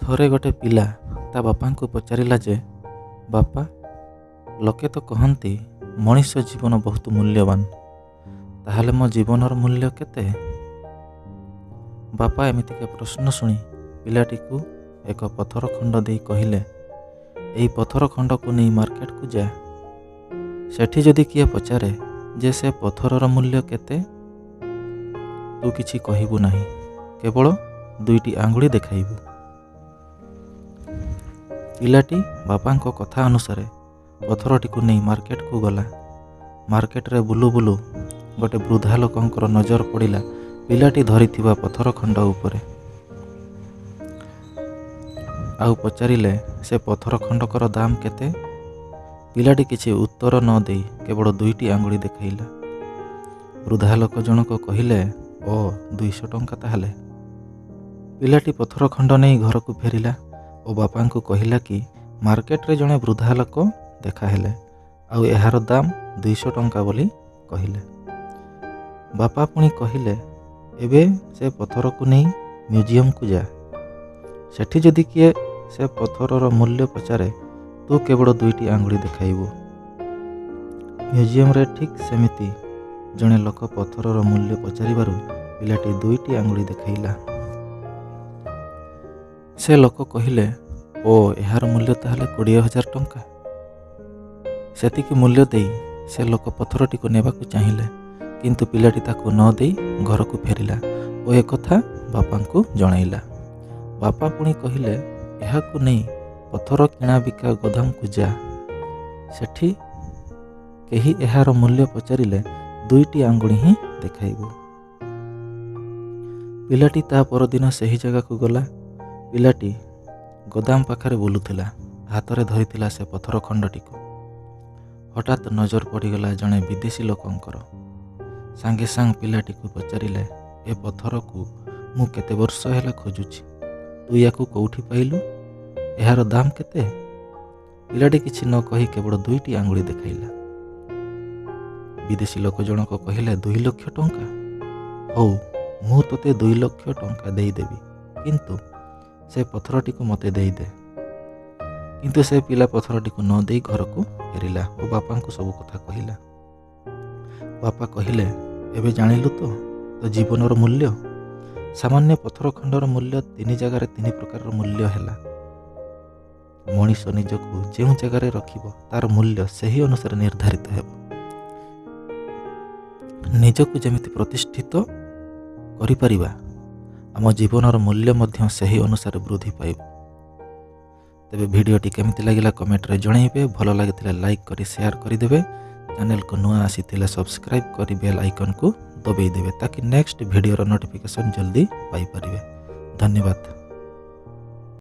ଥରେ ଗୋଟେ ପିଲା ତା ବାପାଙ୍କୁ ପଚାରିଲା ଯେ, ବାପା, ଲୋକେ ତ କହନ୍ତି ମଣିଷ ଜୀବନ ବହୁତ ମୂଲ୍ୟବାନ, ତାହେଲେ ମୋ ଜୀବନର ମୂଲ୍ୟ କେତେ? ବାପା ଏମିତିକା ପ୍ରଶ୍ନ ଶୁଣି ପିଲାଟିକୁ ଏକ ପଥର ଖଣ୍ଡ ଦେଇ କହିଲେ, ଏଇ ପଥର ଖଣ୍ଡକୁ ନେଇ ମାର୍କେଟକୁ ଯା। ସେଠି ଯଦି କିଏ ପଚାରେ ଯେ ସେ ପଥରର ମୂଲ୍ୟ କେତେ, ତୁ କିଛି କହିବୁ ନାହିଁ, କେବଳ ଦୁଇଟି ଆଙ୍ଗୁଳି ଦେଖାଇବୁ। ପିଲାଟି ବାପାଙ୍କ କଥା ଅନୁସାରେ ପଥରଟିକୁ ନେଇ ମାର୍କେଟକୁ ଗଲା। ମାର୍କେଟରେ ବୁଲୁ ବୁଲୁ ଗୋଟେ ବୃଦ୍ଧା ଲୋକଙ୍କର ନଜର ପଡ଼ିଲା ପିଲାଟି ଧରିଥିବା ପଥର ଖଣ୍ଡ ଉପରେ, ଆଉ ପଚାରିଲେ ସେ ପଥର ଖଣ୍ଡକର ଦାମ କେତେ? ପିଲାଟି କିଛି ଉତ୍ତର ନ ଦେଇ କେବଳ ଦୁଇଟି ଆଙ୍ଗୁଳି ଦେଖାଇଲା। ବୃଦ୍ଧା ଲୋକ ଜଣକ କହିଲେ, ଓ 200 ଟଙ୍କା ତାହେଲେ। ପିଲାଟି ପଥର ଖଣ୍ଡ ନେଇ ଘରକୁ ଫେରିଲା ଓ ବାପାଙ୍କୁ କହିଲା କି ମାର୍କେଟରେ ଜଣେ ବୃଦ୍ଧା ଲୋକ ଦେଖାହେଲେ ଆଉ ଏହାର ଦାମ 200 ଟଙ୍କା ବୋଲି କହିଲେ। ବାପା ପୁଣି କହିଲେ, ଏବେ ସେ ପଥରକୁ ନେଇ ମ୍ୟୁଜିୟମକୁ ଯା। ସେଠି ଯଦି କିଏ ସେ ପଥରର ମୂଲ୍ୟ ପଚାରେ, ତୁ କେବଳ ଦୁଇଟି ଆଙ୍ଗୁଳି ଦେଖାଇବୁ। ମ୍ୟୁଜିୟମରେ ଠିକ୍ ସେମିତି ଜଣେ ଲୋକ ପଥରର ମୂଲ୍ୟ ପଚାରିବାରୁ ପିଲାଟି ଦୁଇଟି ଆଙ୍ଗୁଳି ଦେଖାଇଲା। ସେ ଲୋକ କହିଲେ, ଓ ଏହାର ମୂଲ୍ୟ ତାହେଲେ 20,000 ଟଙ୍କା। ସେତିକି ମୂଲ୍ୟ ଦେଇ ସେ ଲୋକ ପଥରଟିକୁ ନେବାକୁ ଚାହିଁଲେ, କିନ୍ତୁ ପିଲାଟି ତାକୁ ନ ଦେଇ ଘରକୁ ଫେରିଲା ଓ ଏକଥା ବାପାଙ୍କୁ ଜଣାଇଲା। ବାପା ପୁଣି କହିଲେ, ଏହାକୁ ନେଇ ପଥର କିଣା ବିକା ଗୋଦାମକୁ ଯା। ସେଠି କେହି ଏହାର ମୂଲ୍ୟ ପଚାରିଲେ ଦୁଇଟି ଆଙ୍ଗୁଳି ହିଁ ଦେଖାଇବୁ। ପିଲାଟି ତା ପରଦିନ ସେହି ଜାଗାକୁ ଗଲା। ପିଲାଟି ଗୋଦାମ ପାଖରେ ବୁଲୁଥିଲା, ହାତରେ ଧରିଥିଲା ସେ ପଥର ଖଣ୍ଡଟିକୁ। ହଠାତ୍ ନଜର ପଡ଼ିଗଲା ଜଣେ ବିଦେଶୀ ଲୋକଙ୍କର। ସାଙ୍ଗେ ସାଙ୍ଗେ ପିଲାଟିକୁ ପଚାରିଲେ, ଏ ପଥରକୁ ମୁଁ କେତେ ବର୍ଷ ହେଲା ଖୋଜୁଛି, ତୁ ୟାକୁ କେଉଁଠି ପାଇଲୁ? ଏହାର ଦାମ କେତେ? ପିଲାଟି କିଛି ନ କହି କେବଳ ଦୁଇଟି ଆଙ୍ଗୁଳି ଦେଖାଇଲା। ବିଦେଶୀ ଲୋକ ଜଣକ କହିଲେ, 2 ଲକ୍ଷ ଟଙ୍କା? ହଉ, ମୁଁ ତୋତେ 2 ଲକ୍ଷ ଟଙ୍କା ଦେଇଦେବି, କିନ୍ତୁ ସେ ପଥରଟିକୁ ମୋତେ ଦେଇଦେ। କିନ୍ତୁ ସେ ପିଲା ପଥରଟିକୁ ନ ଦେଇ ଘରକୁ ଫେରିଲା ଓ ବାପାଙ୍କୁ ସବୁ କଥା କହିଲା। ବାପା କହିଲେ, ଏବେ ଜାଣିଲୁ ତ ତୋ ଜୀବନର ମୂଲ୍ୟ? ସାମାନ୍ୟ ପଥର ଖଣ୍ଡର ମୂଲ୍ୟ 3 ଜାଗାରେ 3 ପ୍ରକାରର ମୂଲ୍ୟ ହେଲା। ମଣିଷ ନିଜକୁ ଯେଉଁ ଜାଗାରେ ରଖିବ ତାର ମୂଲ୍ୟ ସେହି ଅନୁସାରେ ନିର୍ଦ୍ଧାରିତ ହେବ। ନିଜକୁ ଯେମିତି ପ୍ରତିଷ୍ଠିତ କରିପାରିବା, ଆମ ଜୀବନର ମୂଲ୍ୟ ମଧ୍ୟ ସେହି ଅନୁସାରେ ବୃଦ୍ଧି ପାଇବ। ତେବେ ଭିଡ଼ିଓଟି କେମିତି ଲାଗିଲା କମେଣ୍ଟରେ ଜଣାଇବେ। ଭଲ ଲାଗିଥିଲେ ଲାଇକ୍ କରି ସେୟାର କରିଦେବେ। ଚ୍ୟାନେଲକୁ ନୂଆ ଆସିଥିଲେ ସବସ୍କ୍ରାଇବ୍ କରି ବେଲ୍ ଆଇକନ୍କୁ ଦବାଇ ଦେବେ, ତାକି ନେକ୍ସଟ ଭିଡ଼ିଓର ନୋଟିଫିକେସନ୍ ଜଲ୍ଦି ପାଇପାରିବେ। ଧନ୍ୟବାଦ।